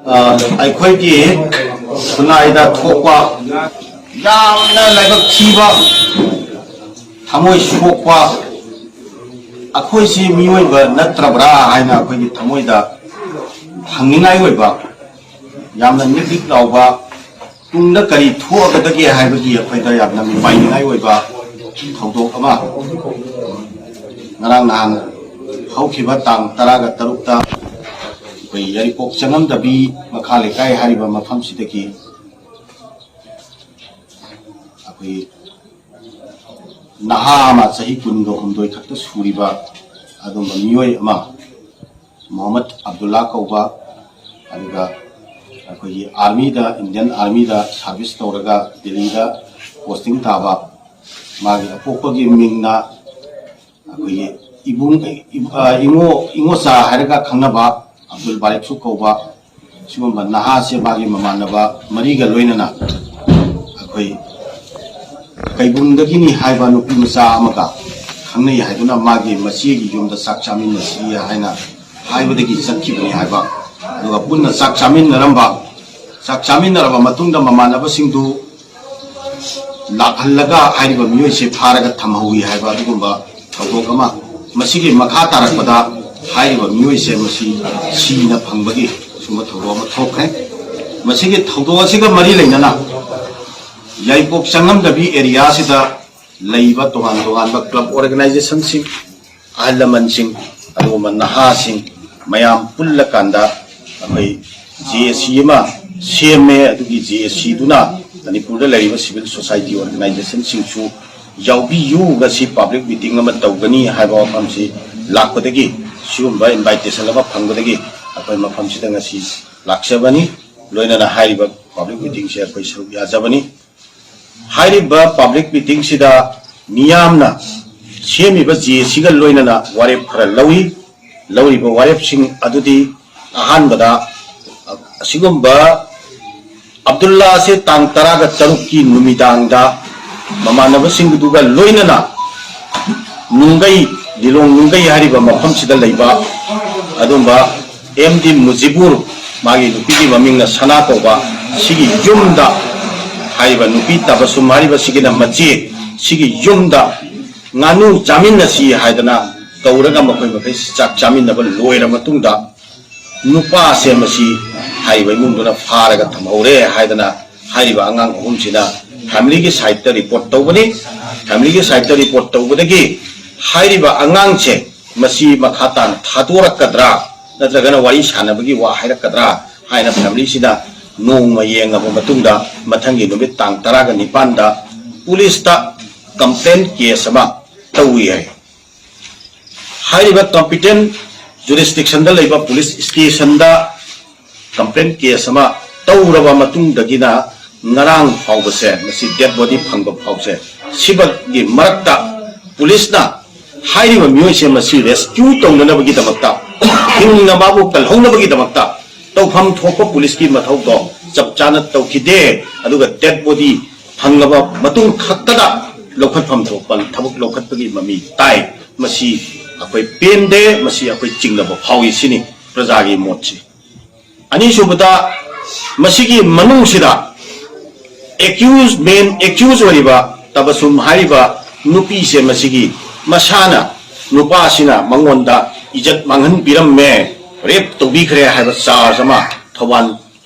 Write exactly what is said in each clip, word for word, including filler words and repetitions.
ꯑ, ꯑꯩꯈꯣꯏꯒꯤ ꯈꯨꯟꯅꯥꯏꯗ ꯊꯣꯛꯄ ꯌꯥꯝꯅ ꯂꯥꯏꯕꯛ ꯊꯤꯕ, ꯊꯃꯣꯏ ꯁꯣꯛꯄ, ꯑꯩꯈꯣꯏꯁꯤ ꯃꯤꯑꯣꯏꯕ ꯅꯠꯇ꯭ꯔꯕ꯭ꯔꯥ ꯍꯥꯏꯅ ꯑꯩꯈꯣꯏꯒꯤ ꯊꯃꯣꯏꯗ ꯍꯪꯅꯤꯡꯉꯥꯏ ꯑꯣꯏꯕ, ꯌꯥꯝꯅ ꯅꯤꯛ ꯅꯤꯛ ꯂꯥꯎꯕ, ꯇꯨꯡꯗ ꯀꯔꯤ ꯊꯣꯛꯑꯒꯗꯒꯦ ꯍꯥꯏꯕꯒꯤ ꯑꯩꯈꯣꯏꯗ ꯌꯥꯝꯅ ꯃꯤꯄꯥꯏꯅꯤꯡꯉꯥꯏ ꯑꯣꯏꯕ ꯊꯧꯗꯣꯛ ꯑꯃ ꯉꯔꯥꯡ ꯅꯍꯥꯟ ꯍꯧꯈꯤꯕ ꯇꯥꯡ ꯇꯔꯥꯒ ꯇꯔꯨꯛꯇ ꯑꯩꯈꯣꯏ ꯌꯥꯏꯔꯤꯄꯣꯛ ꯆꯪꯉꯝꯗꯕꯤ ꯃꯈꯥ ꯂꯩꯀꯥꯏ ꯍꯥꯏꯔꯤꯕ ꯃꯐꯝꯁꯤꯗꯒꯤ ꯑꯩꯈꯣꯏ ꯅꯍꯥ ꯑꯃ, ꯆꯍꯤ ꯀꯨꯟꯒ ꯍꯨꯝꯗꯣꯏ ꯈꯛꯇ ꯁꯨꯔꯤꯕ ꯑꯗꯨꯒꯨꯝꯕ ꯃꯤꯑꯣꯏ ꯑꯃ, ꯃꯣꯍꯝꯃꯗ ꯑꯕꯗꯨꯜꯂꯥ ꯀꯧꯕ, ꯑꯗꯨꯒ ꯑꯩꯈꯣꯏꯒꯤ ꯑꯥꯔꯃꯤꯗ, ꯏꯟꯗꯤꯌꯟ ꯑꯥꯔꯃꯤꯗ ꯁꯥꯔꯚꯤꯁ ꯇꯧꯔꯒ ꯗꯤꯜꯂꯤꯗ ꯄꯣꯁꯇꯤꯡ ꯇꯥꯕ, ꯃꯥꯒꯤ ꯑꯄꯣꯛꯄꯒꯤ ꯃꯤꯡꯅ ꯑꯩꯈꯣꯏꯒꯤ ꯏꯕꯨꯡ, ꯏ-, ꯑ, ꯏꯉꯣ, ꯏꯉꯣꯆꯥ ꯍꯥꯏꯔꯒ ꯈꯪꯅꯕ ꯑꯕꯗꯨꯜ ꯕꯥꯔꯤꯛꯁꯨ ꯀꯧꯕ, ꯁꯤꯒꯨꯝꯕ ꯅꯍꯥꯁꯦ ꯃꯥꯒꯤ ꯃꯃꯥꯟꯅꯕ ꯃꯔꯤꯒ ꯂꯣꯏꯅꯅ ꯑꯩꯈꯣꯏ ꯀꯩꯕꯨꯡꯗꯒꯤꯅꯤ ꯍꯥꯏꯕ ꯅꯨꯄꯤ ꯃꯆꯥ ꯑꯃꯒ ꯈꯪꯅꯩ ꯍꯥꯏꯗꯨꯅ ꯃꯥꯒꯤ ꯃꯆꯦꯒꯤ ꯌꯨꯝꯗ ꯆꯥꯛ ꯆꯥꯃꯤꯟꯅꯁꯤ ꯍꯥꯏꯅ ꯍꯥꯏꯕꯗꯒꯤ ꯆꯠꯈꯤꯕꯅꯤ ꯍꯥꯏꯕ, ꯑꯗꯨꯒ ꯄꯨꯟꯅ ꯆꯥꯛ ꯆꯥꯃꯤꯟꯅꯔꯝꯕ, ꯆꯥꯛ ꯆꯥꯃꯤꯟꯅꯔꯕ ꯃꯇꯨꯡꯗ ꯃꯃꯥꯟꯅꯕꯁꯤꯡꯗꯨ ꯂꯥꯛꯍꯜꯂꯒ ꯍꯥꯏꯔꯤꯕ ꯃꯤꯑꯣꯏꯁꯦ ꯐꯥꯔꯒ ꯊꯝꯍꯧꯏ ꯍꯥꯏꯕ ꯑꯗꯨꯒꯨꯝꯕ ꯊꯧꯗꯣꯛ ꯑꯃ꯫ ꯃꯁꯤꯒꯤ ꯃꯈꯥ ꯇꯥꯔꯛꯄꯗ ꯍꯥꯏꯔꯤꯕ ꯃꯤꯑꯣꯏꯁꯦ ꯃꯁꯤ ꯁꯤꯅ ꯐꯪꯕꯒꯤ ꯁꯤꯒꯨꯝꯕ ꯊꯧꯗꯣꯛ ꯑꯃ ꯊꯣꯛꯈ꯭ꯔꯦ꯫ ꯃꯁꯤꯒꯤ ꯊꯧꯗꯣꯛ ꯑꯁꯤꯒ ꯃꯔꯤ ꯂꯩꯅꯅ ꯌꯥꯏꯔꯤꯄꯣꯛ ꯆꯪꯉꯝꯗꯕꯤ ꯑꯦꯔꯤꯌꯥꯁꯤꯗ ꯂꯩꯕ ꯇꯣꯉꯥꯟ ꯇꯣꯉꯥꯟꯕ ꯀ꯭ꯂꯕ ꯑꯣꯔꯒꯅꯥꯏꯖꯦꯁꯟꯁꯤꯡ, ꯑꯍꯜ ꯂꯃꯟꯁꯤꯡ, ꯑꯗꯨꯒꯨꯝꯕ ꯅꯍꯥꯁꯤꯡ ꯃꯌꯥꯝ ꯄꯨꯜꯂꯀꯥꯟꯗ ꯑꯩꯈꯣꯏ ꯖꯦ ꯑꯦ ꯁꯤ ꯑꯃ ꯁꯦꯝꯃꯦ꯫ ꯑꯗꯨꯒꯤ ꯖꯦ ꯑꯦ ꯁꯤꯗꯨꯅ ꯃꯅꯤꯄꯨꯔꯗ ꯂꯩꯔꯤꯕ ꯁꯤꯚꯤꯜ ꯁꯣꯁꯥꯏꯇꯤ ꯑꯣꯔꯒꯅꯥꯏꯖꯦꯁꯟꯁꯤꯡꯁꯨ ꯌꯥꯎꯕꯤꯌꯨ, ꯉꯁꯤ ꯄꯕ꯭ꯂꯤꯛ ꯃꯤꯇꯤꯡ ꯑꯃ ꯇꯧꯒꯅꯤ ꯍꯥꯏꯕ ꯋꯥꯐꯝꯁꯤ ꯂꯥꯛꯄꯗꯒꯤ, ꯁꯤꯒꯨꯝꯕ ꯏꯟꯚꯥꯏꯇꯦꯁꯟ ꯑꯃ ꯐꯪꯕꯗꯒꯤ ꯑꯩꯈꯣꯏ ꯃꯐꯝꯁꯤꯗ ꯉꯁꯤ ꯂꯥꯛꯆꯕꯅꯤ꯫ ꯂꯣꯏꯅꯅ ꯍꯥꯏꯔꯤꯕ ꯄꯕ꯭ꯂꯤꯛ ꯃꯤꯇꯤꯡꯁꯦ ꯑꯩꯈꯣꯏ ꯁꯔꯨꯛ ꯌꯥꯖꯕꯅꯤ꯫ ꯍꯥꯏꯔꯤꯕ ꯄꯕ꯭ꯂꯤꯛ ꯃꯤꯇꯤꯡꯁꯤꯗ ꯃꯤꯌꯥꯝꯅ ꯁꯦꯝꯃꯤꯕ ꯖꯦ ꯑꯦ ꯁꯤꯒ ꯂꯣꯏꯅꯅ ꯋꯥꯔꯦꯞ ꯈꯔ ꯂꯧꯏ꯫ ꯂꯧꯔꯤꯕ ꯋꯥꯔꯦꯞꯁꯤꯡ ꯑꯗꯨꯗꯤ ꯑꯍꯥꯟꯕꯗ ꯑꯁꯤꯒꯨꯝꯕ ꯑꯕꯗꯨꯜꯂꯥ ꯑꯁꯤ ꯇꯥꯡ ꯇꯔꯥꯒ ꯇꯔꯨꯛꯀꯤ ꯅꯨꯃꯤꯗꯥꯡꯗ ꯃꯃꯥꯟꯅꯕꯁꯤꯡꯗꯨꯒ ꯂꯣꯏꯅꯅ ꯅꯨꯡꯒꯩ, ꯂꯤꯂꯣꯡ ꯅꯨꯡꯒꯩ ꯍꯥꯏꯔꯤꯕ ꯃꯐꯝꯁꯤꯗ ꯂꯩꯕ ꯑꯗꯨꯝꯕ ꯑꯦꯝ ꯗꯤ ꯃꯨꯖꯤꯕꯨꯔ ꯃꯥꯒꯤ ꯅꯨꯄꯤꯒꯤ ꯃꯃꯤꯡꯅ ꯁꯅꯥ ꯀꯧꯕ, ꯁꯤꯒꯤ ꯌꯨꯝꯗ, ꯍꯥꯏꯔꯤꯕ ꯅꯨꯄꯤ ꯇꯕꯁꯨꯝ ꯍꯥꯏꯔꯤꯕ ꯁꯤꯒꯤꯅ ꯃꯆꯦ, ꯁꯤꯒꯤ ꯌꯨꯝꯗ ꯉꯥꯅꯨ ꯆꯥꯃꯤꯟꯅꯁꯤ ꯍꯥꯏꯗꯅ ꯀꯧꯔꯒ ꯃꯈꯣꯏ ꯃꯈꯩ ꯆꯥꯛ ꯆꯥꯃꯤꯟꯅꯕ ꯂꯣꯏꯔ ꯃꯇꯨꯡꯗ, ꯅꯨꯄꯥꯁꯦ ꯃꯁꯤ ꯍꯥꯏꯔꯤꯕ ꯏꯃꯨꯡꯗꯨꯅ ꯐꯥꯔꯒ ꯊꯝꯍꯧꯔꯦ ꯍꯥꯏꯗꯅ ꯍꯥꯏꯔꯤꯕ ꯑꯉꯥꯡ ꯑꯍꯨꯝꯁꯤꯅ ꯐꯦꯃꯤꯂꯤꯒꯤ ꯁꯥꯏꯠꯇ ꯔꯤꯄꯣꯔꯠ ꯇꯧꯕꯅꯤ꯫ ꯐꯦꯃꯤꯂꯤꯒꯤ ꯁꯥꯏꯠꯇ ꯔꯤꯄꯣꯔꯠ ꯇꯧꯕꯗꯒꯤ ꯍꯥꯏꯔꯤꯕ ꯑꯉꯥꯡꯁꯦ ꯃꯁꯤ ꯃꯈꯥ ꯇꯥꯅ ꯊꯥꯗꯣꯔꯛꯀꯗ꯭ꯔꯥ, ꯅꯠꯇ꯭ꯔꯒꯅ ꯋꯥꯔꯤ ꯁꯥꯟꯅꯕꯒꯤ ꯋꯥ ꯍꯥꯏꯔꯛꯀꯗ꯭ꯔꯥ ꯍꯥꯏꯅ ꯐꯦꯃꯤꯂꯤꯁꯤꯅ ꯅꯣꯡꯃ ꯌꯦꯡꯉꯕ ꯃꯇꯨꯡꯗ, ꯃꯊꯪꯒꯤ ꯅꯨꯃꯤꯠ ꯇꯥꯡ ꯇꯔꯥꯒ ꯅꯤꯄꯥꯟꯗ ꯄꯨꯂꯤꯁꯇ ꯀꯝꯄ꯭ꯂꯦꯟ ꯀꯦꯁ ꯑꯃ ꯇꯧꯏ ꯍꯥꯏ꯫ ꯍꯥꯏꯔꯤꯕ ꯀꯝꯄꯤꯇꯦꯟ ꯖꯨꯔꯤꯁꯗꯤꯛꯁꯟꯗ ꯂꯩꯕ ꯄꯨꯂꯤꯁ ꯁ꯭ꯇꯦꯁꯟꯗ ꯀꯝꯄ꯭ꯂꯦꯟ ꯀꯦꯁ ꯑꯃ ꯇꯧꯔꯕ ꯃꯇꯨꯡꯗꯒꯤꯅ ꯉꯔꯥꯡ ꯐꯥꯎꯕꯁꯦ, ꯃꯁꯤ ꯗꯦꯗ ꯕꯣꯗꯤ ꯐꯪꯕ ꯐꯥꯎꯁꯦ, ꯁꯤꯕꯒꯤ ꯃꯔꯛꯇ ꯄꯨꯂꯤꯁꯅ ꯍꯥꯏꯔꯤꯕ ꯃꯤꯑꯣꯏꯁꯦ ꯃꯁꯤ ꯔꯦꯁꯀ꯭ꯌꯨ ꯇꯧꯅꯅꯕꯒꯤꯗꯃꯛꯇ, ꯍꯤꯡꯅ ꯃꯥꯕꯨ ꯀꯜꯍꯧꯅꯕꯒꯤꯗꯃꯛꯇ ꯇꯧꯐꯝ ꯊꯣꯛꯄ ꯄꯨꯂꯤꯁꯀꯤ ꯃꯊꯧꯗꯣ ꯆꯞ ꯆꯥꯅ ꯇꯧꯈꯤꯗꯦ꯫ ꯑꯗꯨꯒ ꯗꯦꯗ ꯕꯣꯗꯤ ꯐꯪꯂꯕ ꯃꯇꯨꯡ ꯈꯛꯇꯗ ꯂꯧꯈꯠꯐꯝ ꯊꯣꯛꯄ ꯊꯕꯛ ꯂꯧꯈꯠꯄꯒꯤ ꯃꯃꯤ ꯇꯥꯏ꯫ ꯃꯁꯤ ꯑꯩꯈꯣꯏ ꯄꯦꯟꯗꯦ, ꯃꯁꯤ ꯑꯩꯈꯣꯏ ꯆꯤꯡꯅꯕ ꯐꯥꯎꯏ ꯁꯤꯅꯤ ꯄ꯭ꯔꯖꯥꯒꯤ ꯃꯣꯠꯁꯤ꯫ ꯑꯅꯤꯁꯨꯕꯗ, ꯃꯁꯤꯒꯤ ꯃꯅꯨꯡꯁꯤꯗ ꯑꯦꯀ꯭ꯌꯨꯁ, ꯃꯦꯟ ꯑꯦꯀ꯭ꯌꯨꯁ ꯑꯣꯏꯔꯤꯕ ꯇꯕꯁꯨꯝ ꯍꯥꯏꯔꯤꯕ ꯅꯨꯄꯤꯁꯦ, ꯃꯁꯤꯒꯤ ꯃꯁꯥꯅ, ꯅꯨꯄꯥꯁꯤꯅ ꯃꯉꯣꯟꯗ ꯏꯖꯠ ꯃꯥꯡꯍꯟꯕꯤꯔꯝꯃꯦ, ꯔꯦꯞ ꯇꯧꯕꯤꯈ꯭ꯔꯦ ꯍꯥꯏꯕ ꯆꯥꯔꯖ ꯑꯃ ꯊꯧꯕꯥꯜ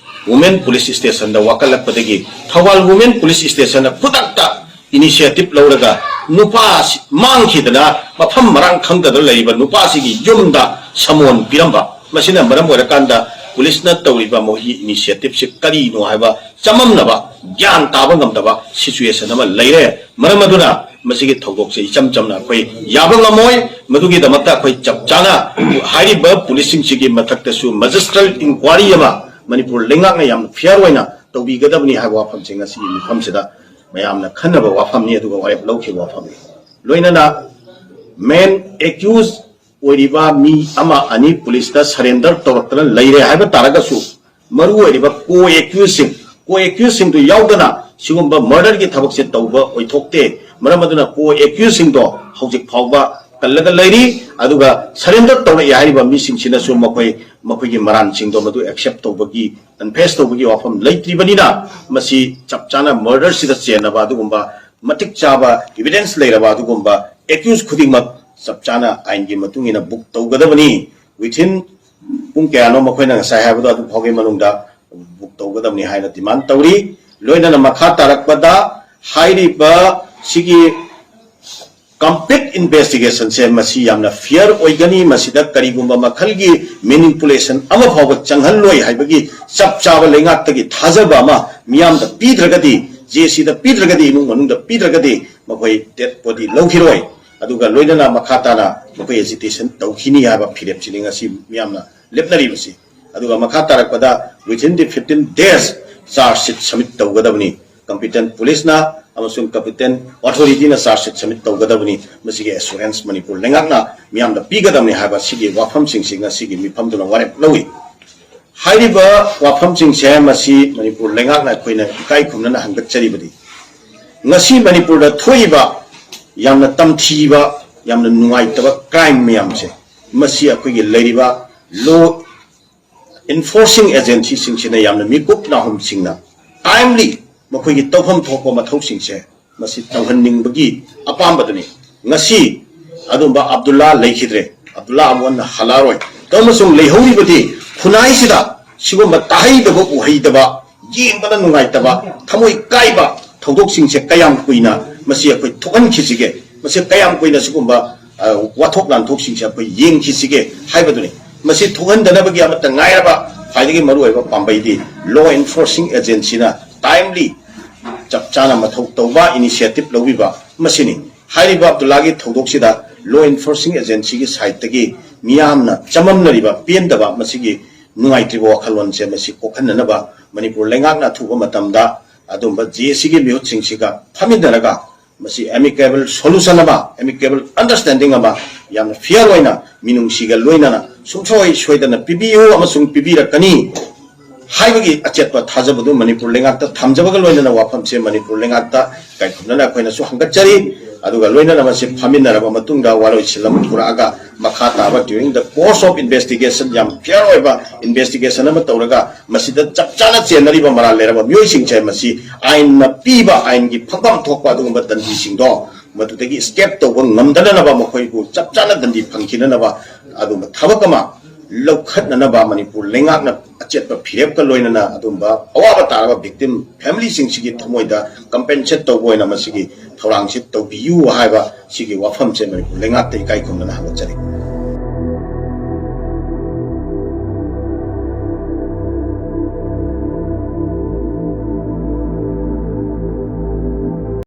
ꯋꯨꯃꯦꯟ ꯄꯨꯂꯤꯁ ꯁ꯭ꯇꯦꯁꯟꯗ ꯋꯥꯀꯠꯂꯛꯄꯗꯒꯤ ꯊꯧꯕꯥꯜ ꯋꯨꯃꯦꯟ ꯄꯨꯂꯤꯁ ꯁ꯭ꯇꯦꯁꯟꯅ ꯈꯨꯗꯛꯇ ꯏꯅꯤꯁꯤꯌꯦꯇꯤꯚ ꯂꯧꯔꯒ ꯅꯨꯄꯥ ꯑꯁꯤ ꯃꯥꯡꯈꯤꯗꯅ ꯃꯐꯝ ꯃꯔꯥꯡ ꯈꯪꯗꯗꯅ ꯂꯩꯔꯤꯕ ꯅꯨꯄꯥꯁꯤꯒꯤ ꯌꯨꯝꯗ ꯁꯃꯣꯟ ꯄꯤꯔꯝꯕ꯫ ꯃꯁꯤꯅ ꯃꯔꯝ ꯑꯣꯏꯔꯀꯥꯟꯗ ꯄꯨꯂꯤꯁꯅ ꯇꯧꯔꯤꯕ ꯃꯣꯏꯒꯤ ꯏꯅꯤꯁꯤꯌꯦꯇꯤꯚꯁꯤ ꯀꯔꯤꯅꯣ ꯍꯥꯏꯕ ꯆꯃꯝꯅꯕ, ꯒ꯭ꯌꯥꯟ ꯇꯥꯕ ꯉꯝꯗꯕ ꯁꯤꯆꯨꯋꯦꯁꯟ ꯑꯃ ꯂꯩꯔꯦ꯫ ꯃꯔꯝ ꯑꯗꯨꯅ ꯃꯁꯤꯒꯤ ꯊꯧꯗꯣꯛꯁꯦ ꯏꯆꯝ ꯆꯝꯅ ꯑꯩꯈꯣꯏ ꯌꯥꯕ ꯉꯝꯃꯣꯏ꯫ ꯃꯗꯨꯒꯤꯗꯃꯛꯇ ꯑꯩꯈꯣꯏ ꯆꯞ ꯆꯥꯅ ꯍꯥꯏꯔꯤꯕ ꯄꯨꯂꯤꯁꯁꯤꯡꯁꯤꯒꯤ ꯃꯊꯛꯇꯁꯨ ꯃꯦꯖꯤꯁꯇ꯭ꯔꯦꯠ ꯏꯟꯀ꯭ꯋꯥꯔꯤ ꯑꯃ ꯃꯅꯤꯄꯨꯔ ꯂꯩꯉꯥꯛꯅ ꯌꯥꯝꯅ ꯐꯤꯌꯔ ꯑꯣꯏꯅ ꯇꯧꯕꯤꯒꯗꯕꯅꯤ ꯍꯥꯏꯕ ꯋꯥꯐꯝꯁꯦ ꯉꯁꯤꯒꯤ ꯃꯤꯐꯝꯁꯤꯗ ꯃꯌꯥꯝꯅ ꯈꯟꯅꯕ ꯋꯥꯐꯝꯅꯤ, ꯑꯗꯨꯒ ꯋꯥꯔꯦꯞ ꯂꯧꯈꯤꯕ ꯋꯥꯐꯝꯅꯤ꯫ ꯂꯣꯏꯅꯅ ꯃꯦꯟ ꯑꯦꯀ꯭ꯌꯨꯁ ꯑꯣꯏꯔꯤꯕ ꯃꯤ ꯑꯃ ꯑꯅꯤ ꯄꯨꯂꯤꯁꯇ ꯁꯔꯦꯟꯗꯔ ꯇꯧꯔꯛꯇꯅ ꯂꯩꯔꯦ ꯍꯥꯏꯕ ꯇꯥꯔꯒꯁꯨ, ꯃꯔꯨ ꯑꯣꯏꯔꯤꯕ ꯀꯣ ꯑꯦꯀ꯭ꯌꯨꯁꯁꯤꯡ, ꯀꯣ ꯑꯦꯀ꯭ꯌꯨꯁꯁꯤꯡꯗꯨ ꯌꯥꯎꯗꯅ ꯁꯤꯒꯨꯝꯕ ꯃꯔꯗꯔꯒꯤ ꯊꯕꯛꯁꯦ ꯇꯧꯕ ꯑꯣꯏꯊꯣꯛꯇꯦ꯫ ꯃꯔꯝ ꯑꯗꯨꯅ ꯀꯣ ꯑꯦꯀ꯭ꯌꯨꯁꯁꯤꯡꯗꯣ ꯍꯧꯖꯤꯛ ꯐꯥꯎꯕ ꯀꯜꯂꯒ ꯂꯩꯔꯤ꯫ ꯑꯗꯨꯒ surrender ꯇꯧꯔꯛꯑꯦ ꯍꯥꯏꯔꯤꯕ ꯃꯤꯁꯤꯡꯁꯤꯅꯁꯨ ꯃꯈꯣꯏ ꯃꯈꯣꯏꯒꯤ ꯃꯔꯥꯟꯁꯤꯡꯗꯣ ꯃꯗꯨ accept ꯇꯧꯕꯒꯤ, confess ꯇꯧꯕꯒꯤ ꯋꯥꯐꯝ ꯂꯩꯇ꯭ꯔꯤꯕꯅꯤꯅ, ꯃꯁꯤ ꯆꯞ ꯆꯥꯅ murder ꯁꯤꯗ ꯆꯦꯟꯅꯕ ꯑꯗꯨꯒꯨꯝꯕ ꯃꯇꯤꯛ ꯆꯥꯕ evidence ꯂꯩꯔꯕ ꯑꯗꯨꯒꯨꯝꯕ accused ꯈꯨꯗꯤꯡꯃꯛ ꯆꯞ ꯆꯥꯅ ꯑꯥꯏꯟꯒꯤ ꯃꯇꯨꯡ ꯏꯟꯅ book ꯇꯧꯒꯗꯕꯅꯤ꯫ Within ꯄꯨꯡ ꯀꯌꯥꯅꯣ ꯃꯈꯣꯏꯅ ꯉꯁꯥꯏ ꯍꯥꯏꯕꯗꯣ ꯑꯗꯨ ꯐꯥꯎꯒꯤ ꯃꯅꯨꯡꯗ book ꯇꯧꯒꯗꯕꯅꯤ ꯍꯥꯏꯅ demand ꯇꯧꯔꯤ꯫ ꯂꯣꯏꯅꯅ ꯃꯈꯥ ꯇꯥꯔꯛꯄꯗ ꯍꯥꯏꯔꯤꯕ ꯁꯤꯒꯤ complete investigation ꯁꯦ ꯃꯁꯤ ꯌꯥꯝꯅ fair ꯑꯣꯏꯒꯅꯤ, ꯃꯁꯤꯗ ꯀꯔꯤꯒꯨꯝꯕ ꯃꯈꯜꯒꯤ manipulation ꯑꯃ ꯐꯥꯎꯕ ꯆꯪꯍꯜꯂꯣꯏ ꯍꯥꯏꯕꯒꯤ ꯆꯞ ꯆꯥꯕ ꯂꯩꯉꯥꯛꯇꯒꯤ ꯊꯥꯖꯕ ꯑꯃ ꯃꯤꯌꯥꯝꯗ ꯄꯤꯗ꯭ꯔꯒꯗꯤ, ꯖꯦ ꯁꯤꯗ ꯄꯤꯗ꯭ꯔꯒꯗꯤ, ꯏꯃꯨꯡ ꯃꯅꯨꯡꯗ ꯄꯤꯗ꯭ꯔꯒꯗꯤ ꯃꯈꯣꯏ dead body ꯂꯧꯈꯤꯔꯣꯏ꯫ ꯑꯗꯨꯒ ꯂꯣꯏꯅꯅ ꯃꯈꯥ ꯇꯥꯅ ꯃꯈꯣꯏ agitation ꯇꯧꯈꯤꯅꯤ ꯍꯥꯏꯕ ꯐꯤꯔꯦꯞꯁꯤꯅꯤ ꯉꯁꯤ ꯃꯤꯌꯥꯝꯅ ꯂꯦꯞꯅꯔꯤꯕꯁꯤ꯫ ꯑꯗꯨꯒ ꯃꯈꯥ ꯇꯥꯔꯛꯄꯗ within the fifteen days charge sheet submit ꯇꯧꯒꯗꯕꯅꯤ꯫ Competent police ꯅ ꯑꯃꯁꯨꯡ competent authority ꯅ charge sheet submit ꯇꯧꯒꯗꯕꯅꯤ꯫ ꯃꯁꯤꯒꯤ assurance ꯃꯅꯤꯄꯨꯔ ꯂꯩꯉꯥꯛꯅ ꯃꯤꯌꯥꯝꯗ ꯄꯤꯒꯗꯕꯅꯤ ꯍꯥꯏꯕ ꯁꯤꯒꯤ ꯋꯥꯐꯝꯁꯤꯡꯁꯤ ꯉꯁꯤꯒꯤ ꯃꯤꯐꯝꯗꯨꯅ ꯋꯥꯔꯦꯞ ꯂꯧꯏ꯫ ꯍꯥꯏꯔꯤꯕ ꯋꯥꯐꯝꯁꯤꯡꯁꯦ ꯃꯁꯤ ꯃꯅꯤꯄꯨꯔ ꯂꯩꯉꯥꯛꯅ ꯑꯩꯈꯣꯏꯅ ꯏꯀꯥꯏ ꯈꯨꯝꯅꯅ ꯍꯪꯒꯠꯆꯔꯤꯕꯗꯤ, ꯉꯁꯤ ꯃꯅꯤꯄꯨꯔꯗ ꯊꯣꯛꯏꯕ ꯌꯥꯝꯅ ꯇꯝꯊꯤꯕ, ꯌꯥꯝꯅ ꯅꯨꯡꯉꯥꯏꯇꯕ crime ꯃꯌꯥꯝꯁꯦ, ꯃꯁꯤ ꯑꯩꯈꯣꯏꯒꯤ ꯂꯩꯔꯤꯕ law enforcing agency ꯁꯤꯡꯁꯤꯅ ꯌꯥꯝꯅ ꯃꯤꯀꯨꯞ ꯅꯥꯍꯨꯝꯁꯤꯡꯅ timely ꯃꯈꯣꯏꯒꯤ ꯇꯧꯐꯝ ꯊꯣꯛꯄ ꯃꯊꯧꯁꯤꯡꯁꯦ ꯃꯁꯤ ꯇꯧꯍꯟꯅꯤꯡꯕꯒꯤ ꯑꯄꯥꯝꯕꯗꯨꯅꯤ꯫ ꯉꯁꯤ ꯑꯗꯨꯝꯕ ꯑꯕꯗꯨꯜꯂꯥ ꯂꯩꯈꯤꯗ꯭ꯔꯦ, ꯑꯕꯗꯨꯜꯂꯥ ꯑꯃꯨꯛ ꯍꯟꯅ ꯍꯜꯂꯛꯑꯔꯣꯏ꯫ ꯑꯗꯨ ꯑꯃꯁꯨꯡ ꯂꯩꯍꯧꯔꯤꯕꯗꯤ ꯈꯨꯟꯅꯥꯏꯁꯤꯗ ꯁꯤꯒꯨꯝꯕ ꯇꯥꯍꯩꯗꯕ ꯎꯍꯩꯗꯕ, ꯌꯦꯡꯕꯗ ꯅꯨꯡꯉꯥꯏꯇꯕ, ꯊꯃꯣꯏ ꯀꯥꯏꯕ ꯊꯧꯗꯣꯛꯁꯤꯡꯁꯦ ꯀꯌꯥꯝ ꯀꯨꯏꯅ ꯃꯁꯤ ꯑꯩꯈꯣꯏ ꯊꯣꯛꯍꯟꯈꯤꯁꯤꯒꯦ, ꯃꯁꯤ ꯀꯌꯥꯝ ꯀꯨꯏꯅ ꯁꯤꯒꯨꯝꯕ, ꯑ, ꯋꯥꯊꯣꯛ ꯂꯥꯟꯊꯣꯛꯁꯤꯡꯁꯦ ꯑꯩꯈꯣꯏ ꯌꯦꯡꯈꯤꯁꯤꯒꯦ ꯍꯥꯏꯕꯗꯨꯅꯤ꯫ ꯃꯁꯤ ꯊꯣꯛꯍꯟꯗꯅꯕꯒꯤ ꯑꯃꯠꯇ ꯉꯥꯏꯔꯕ ꯈ꯭ꯋꯥꯏꯗꯒꯤ ꯃꯔꯨꯑꯣꯏꯕ ꯄꯥꯝꯕꯩꯗꯤ law enforcing agency ꯅ timely ꯆꯞ ꯆꯥꯅ ꯃꯊꯧ ꯇꯧꯕ, initiative ꯂꯧꯕꯤꯕ ꯃꯁꯤꯅꯤ꯫ ꯍꯥꯏꯔꯤꯕ ꯑꯕꯗꯨꯜꯂꯥꯒꯤ ꯊꯧꯗꯣꯛꯁꯤꯗ law enforcing agency ꯒꯤ side ꯇꯒꯤ ꯃꯤꯌꯥꯝꯅ ꯆꯃꯝꯅꯔꯤꯕ, ꯄꯦꯟꯗꯕ, ꯃꯁꯤꯒꯤ ꯅꯨꯡꯉꯥꯏꯇ꯭ꯔꯤꯕ ꯋꯥꯈꯜꯂꯣꯟꯁꯦ ꯃꯁꯤ ꯀꯣꯛꯍꯟꯅꯅꯕ ꯃꯅꯤꯄꯨꯔ ꯂꯩꯉꯥꯛꯅ ꯑꯊꯨꯕ ꯃꯇꯝꯗ ꯑꯗꯨꯝꯕ ꯖꯦ ꯁꯤꯒꯤ ꯃꯤꯍꯨꯠꯁꯤꯡꯁꯤꯒ ꯐꯝꯃꯤꯟꯅꯔꯒ ꯃꯁꯤ amicable solution ꯑꯃ, amicable understanding ꯑꯃ ꯌꯥꯝꯅ fair ꯑꯣꯏꯅ ꯃꯤꯅꯨꯡꯁꯤꯒ ꯂꯣꯏꯅꯅ ꯁꯨꯡꯁꯣꯏ ꯁꯣꯏꯗꯅ ꯄꯤꯕꯤꯌꯨ ꯑꯃꯁꯨꯡ ꯄꯤꯕꯤꯔꯛꯀꯅꯤ ꯍꯥꯏꯕꯒꯤ ꯑꯆꯦꯠꯄ ꯊꯥꯖꯕꯗꯨ ꯃꯅꯤꯄꯨꯔ ꯂꯩꯉꯥꯛꯇ ꯊꯝꯖꯕꯒ ꯂꯣꯏꯅꯅ ꯋꯥꯐꯝꯁꯦ ꯃꯅꯤꯄꯨꯔ ꯂꯩꯉꯥꯛꯇ ꯏꯀꯥꯏ ꯈꯨꯝꯅꯅ ꯑꯩꯈꯣꯏꯅꯁꯨ ꯍꯪꯒꯠꯆꯔꯤ꯫ ꯑꯗꯨꯒ ꯂꯣꯏꯅꯅ ꯃꯁꯤ ꯐꯝꯃꯤꯟꯅꯔꯕ ꯃꯇꯨꯡꯗ ꯋꯥꯔꯣꯏꯁꯤꯟ ꯑꯃ ꯄꯨꯔꯛꯑꯒ ꯃꯈꯥ ꯇꯥꯕ during the course of investigation ꯌꯥꯝ fair ꯑꯣꯏꯕ investigation ꯑꯃ ꯇꯧꯔꯒ ꯃꯁꯤꯗ ꯆꯞ ꯆꯥꯅ ꯆꯦꯟꯅꯔꯤꯕ ꯃꯔꯥꯜ ꯂꯩꯔꯕ ꯃꯤꯑꯣꯏꯁꯤꯡꯁꯦ ꯃꯁꯤ ꯑꯥꯏꯟꯅ ꯄꯤꯕ ꯑꯥꯏꯟꯒꯤ ꯐꯪꯐꯝ ꯊꯣꯛꯄ ꯑꯗꯨꯒꯨꯝꯕ ꯗꯟꯗꯤꯁꯤꯡꯗꯣ ꯃꯗꯨꯗꯒꯤ escape ꯇꯧꯕ ꯉꯝꯗꯅꯅꯕ ꯃꯈꯣꯏꯕꯨ ꯆꯞ ꯆꯥꯅ ꯗꯟꯗꯤ ꯐꯪꯈꯤꯅꯅꯕ ꯑꯗꯨꯝꯕ ꯊꯕꯛ ꯑꯃ ꯂꯧꯈꯠꯅꯅꯕ ꯃꯅꯤꯄꯨꯔ ꯂꯩꯉꯥꯛꯅ ꯑꯆꯦꯠꯄ ꯐꯤꯔꯦꯞꯀ ꯂꯣꯏꯅꯅ ꯑꯗꯨꯝꯕ ꯑꯋꯥꯕ ꯇꯥꯔꯕ victim family ꯁꯤꯡꯁꯤꯒꯤ ꯊꯃꯣꯏꯗ compensate ꯇꯧꯕ ꯑꯣꯏꯅ ꯃꯁꯤꯒꯤ ꯊꯧꯔꯥꯡꯁꯤ ꯇꯧꯕꯤꯌꯨ ꯍꯥꯏꯕ ꯁꯤꯒꯤ ꯋꯥꯐꯝꯁꯦ ꯃꯅꯤꯄꯨꯔ ꯂꯩꯉꯥꯛꯇ ꯏꯀꯥꯏ ꯈꯨꯝꯅꯅ ꯍꯪꯒꯠꯆꯔꯤ꯫